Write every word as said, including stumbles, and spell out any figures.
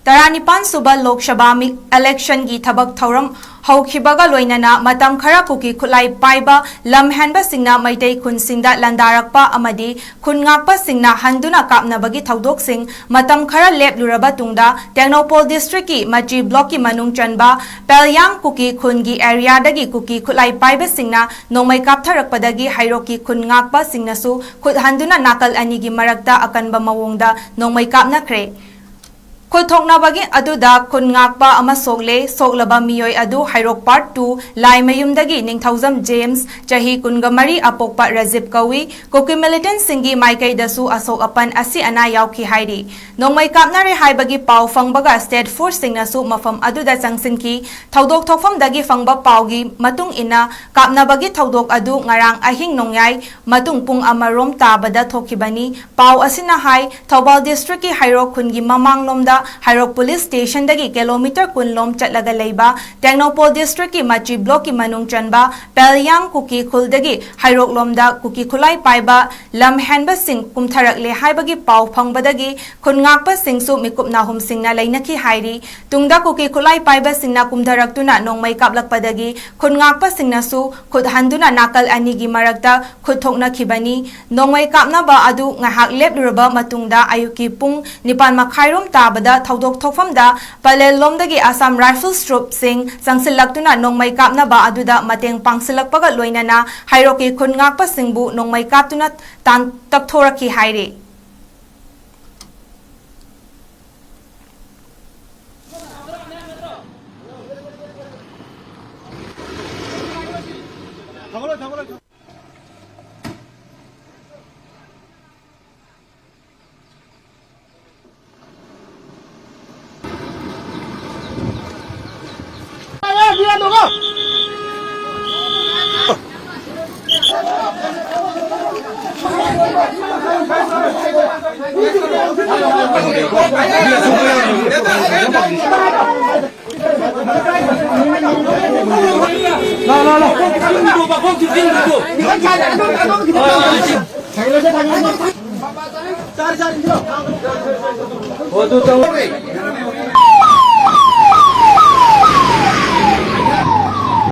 ꯇꯔꯥꯅꯤꯄꯥꯟ ꯁꯨꯕ ꯂꯣꯛ ꯁꯚꯥ ꯃꯤ-, ꯏꯂꯦꯛꯁꯟꯒꯤ ꯊꯕꯛ ꯊꯧꯔꯝ ꯍꯧꯈꯤꯕꯒ ꯂꯣꯏꯅꯅ ꯃꯇꯝ ꯈꯔ ꯀꯨꯀꯤ ꯈꯨꯠꯂꯥꯏ ꯄꯥꯏꯕ ꯂꯝ ꯍꯦꯟꯕꯁꯤꯡꯅ ꯃꯩꯇꯩ ꯈꯨꯟꯁꯤꯡꯗ ꯂꯥꯟꯗꯥꯔꯛꯄ ꯑꯃꯗꯤ ꯈꯨꯟ ꯉꯥꯛꯄꯁꯤꯡꯅ ꯍꯟꯗꯨꯅ ꯀꯥꯞꯅꯕꯒꯤ ꯊꯧꯗꯣꯛꯁꯤꯡ ꯃꯇꯝ ꯈꯔ ꯂꯦꯞꯂꯨꯔꯕ ꯇꯨꯡꯗ, ꯇꯦꯡꯅꯧꯄꯜ ꯗꯤꯁꯇ꯭ꯔꯤꯛꯀꯤ ꯃꯆꯤ ꯕ꯭ꯂꯣꯛꯀꯤ ꯃꯅꯨꯡ ꯆꯟꯕ ꯄꯦꯜꯌꯥꯡ ꯀꯨꯀꯤ ꯈꯨꯟꯒꯤ ꯑꯦꯔꯤꯌꯥꯗꯒꯤ ꯀꯨꯀꯤ ꯈꯨꯠꯂꯥꯏ ꯄꯥꯏꯕꯁꯤꯡꯅ ꯅꯣꯡꯃꯩ ꯀꯥꯞꯊꯔꯛꯄꯗꯒꯤ ꯍꯩꯔꯣꯛꯀꯤ ꯈꯨꯟ ꯉꯥꯛꯄꯁꯤꯡꯅꯁꯨ ꯈꯨꯠ ꯍꯟꯗꯨꯅ ꯅꯥꯀꯜ ꯑꯅꯤꯒꯤ ꯃꯔꯛꯇ ꯑꯀꯟꯕ ꯃꯑꯣꯡꯗ ꯅꯣꯡꯃꯩ ꯀꯥꯞꯅꯈ꯭ꯔꯦ꯫ ꯈꯨꯠ ꯊꯣꯛꯅꯕꯒꯤ ꯑꯗꯨꯗ ꯈꯨꯟ ꯉꯥꯛꯄ ꯑꯃ ꯁꯣꯛꯂꯦ꯫ ꯁꯣꯛꯂꯕ ꯃꯤꯑꯣꯏ ꯑꯗꯨ ꯍꯩꯔꯣꯛ ꯄꯥꯔꯠ ꯇꯨ ꯂꯥꯏꯃꯌꯨꯝꯗꯒꯤ ꯅꯤꯡꯊꯧꯖꯝ ꯖꯦꯝꯁ, ꯆꯍꯤ ꯀꯨꯟꯒ ꯃꯔꯤ, ꯑꯄꯣꯛꯄ ꯔꯖꯤꯞ ꯀꯧꯏ꯫ ꯀꯨꯀꯤ ꯃꯤꯂꯤꯇꯦꯟꯠꯁꯤꯡꯒꯤ ꯃꯥꯏꯀꯩꯗꯁꯨ ꯑꯁꯣꯛ ꯑꯄꯟ ꯑꯁꯤ ꯑꯅꯥ ꯌꯥꯎꯈꯤ ꯍꯥꯏꯔꯤ꯫ ꯅꯣꯡꯃꯩ ꯀꯥꯞꯅꯔꯦ ꯍꯥꯏꯕꯒꯤ ꯄꯥꯎ ꯐꯪꯕꯒ ꯁ꯭ꯇꯦꯠ ꯐꯣꯔꯁꯁꯤꯡꯅꯁꯨ ꯃꯐꯝ ꯑꯗꯨꯗ ꯆꯪꯁꯤꯟꯈꯤ꯫ ꯊꯧꯗꯣꯛ ꯊꯣꯛꯐꯝꯗꯒꯤ ꯐꯪꯕ ꯄꯥꯎꯒꯤ ꯃꯇꯨꯡ ꯏꯟꯅ, ꯀꯥꯞꯅꯕꯒꯤ ꯊꯧꯗꯣꯛ ꯑꯗꯨ ꯉꯔꯥꯡ ꯑꯍꯤꯡ ꯅꯣꯡꯌꯥꯏ ꯃꯇꯨꯡ ꯄꯨꯡ ꯑꯃꯔꯣꯝ ꯇꯥꯕꯗ ꯊꯣꯛꯈꯤꯕꯅꯤ꯫ ꯄꯥꯎ ꯑꯁꯤꯅ ꯍꯥꯏ, ꯊꯧꯕꯥꯜ ꯗꯤꯁꯇ꯭ꯔꯤꯛꯀꯤ ꯍꯩꯔꯣꯛ ꯈꯨꯟꯒꯤ ꯃꯃꯥꯡꯂꯣꯝꯗ ꯍꯩꯔꯣꯛ ꯄꯨꯂꯤꯁ ꯁ꯭ꯇꯦꯁꯟꯗꯒꯤ ꯀꯤꯂꯣꯃꯤꯇꯔ ꯀꯨꯟ ꯂꯣꯝ ꯆꯠꯂꯒ ꯂꯩꯕ ꯇꯦꯡꯅꯧꯄꯜ ꯗꯤꯁꯇ꯭ꯔꯤꯛꯀꯤ ꯃꯆꯤ ꯕ꯭ꯂꯣꯛꯀꯤ ꯃꯅꯨꯡ ꯆꯟꯕ ꯄꯦꯜꯌꯥꯡ ꯀꯨꯀꯤ ꯈꯨꯜꯗꯒꯤ ꯍꯩꯔꯣꯛꯂꯣꯝꯗ ꯀꯨꯀꯤ ꯈꯨꯠꯂꯥꯏ ꯄꯥꯏꯕ ꯂꯝ ꯍꯦꯟꯕꯁꯤꯡ ꯀꯨꯝꯊꯔꯛꯂꯦ ꯍꯥꯏꯕꯒꯤ ꯄꯥꯎ ꯐꯪꯕꯗꯒꯤ ꯈꯨꯟ ꯉꯥꯛꯄꯁꯤꯡꯁꯨ ꯃꯤꯀꯨꯞ ꯅꯥꯍꯨꯝꯁꯤꯡꯅ ꯂꯩꯅꯈꯤ ꯍꯥꯏꯔꯤ꯫ ꯇꯨꯡꯗ ꯀꯨꯀꯤ ꯈꯨꯠꯂꯥꯏ ꯄꯥꯏꯕꯁꯤꯡꯅ ꯀꯨꯝꯊꯔꯛꯇꯨꯅ ꯅꯣꯡꯃꯩ ꯀꯥꯞꯂꯛꯄꯗꯒꯤ ꯈꯨꯟ ꯉꯥꯛꯄꯁꯤꯡꯅꯁꯨ ꯈꯨꯠ ꯍꯟꯗꯨꯅ ꯅꯥꯀꯜ ꯑꯅꯤꯒꯤ ꯃꯔꯛꯇ ꯈꯨꯠ ꯊꯣꯛꯅꯈꯤꯕꯅꯤ꯫ ꯅꯣꯡꯃꯩ ꯀꯥꯞꯅꯕ ꯑꯗꯨ ꯉꯥꯏꯍꯥꯛ ꯂꯦꯞꯂꯨꯔꯕ ꯃꯇꯨꯡꯗ ꯑꯌꯨꯛꯀꯤ ꯄꯨꯡ ꯅꯤꯄꯥꯟ ꯃꯈꯥꯏꯔꯣꯝ ꯇꯥꯕꯗ ꯊꯧꯗꯣꯛ ꯊꯣꯛꯐꯝꯗ ꯄꯂꯦꯜꯂꯣꯝꯗꯒꯤ ꯑꯁꯥꯝ ꯔꯥꯏꯐꯜꯁ ꯇ꯭ꯔꯨꯞꯁꯤꯡ ꯆꯪꯁꯤꯜꯂꯛꯇꯨꯅ ꯅꯣꯡꯃꯩ ꯀꯥꯞꯅꯕ ꯑꯗꯨꯗ ꯃꯇꯦꯡ ꯄꯥꯡꯁꯤꯜꯂꯛꯄꯒ ꯂꯣꯏꯅꯅ ꯍꯩꯔꯣꯛꯀꯤ ꯈꯨꯟ ꯉꯥꯛꯄꯁꯤꯡꯕꯨ ꯅꯣꯡꯃꯩ ꯀꯥꯞꯇꯨꯅ ꯇꯥꯟ-, ꯇꯛꯊꯣꯔꯛꯈꯤ ꯍꯥꯏꯔꯤ꯫ ꯂꯥꯎ, ꯂꯥꯎ, ꯂꯥꯎ꯫ ꯀꯣꯛ ꯊꯤꯟꯕꯤꯔꯣꯕ, ꯀꯣꯛ ꯊꯤꯟꯕꯤꯔꯣ꯫ ꯑꯣ, ꯑꯗꯨ ꯇꯧ꯫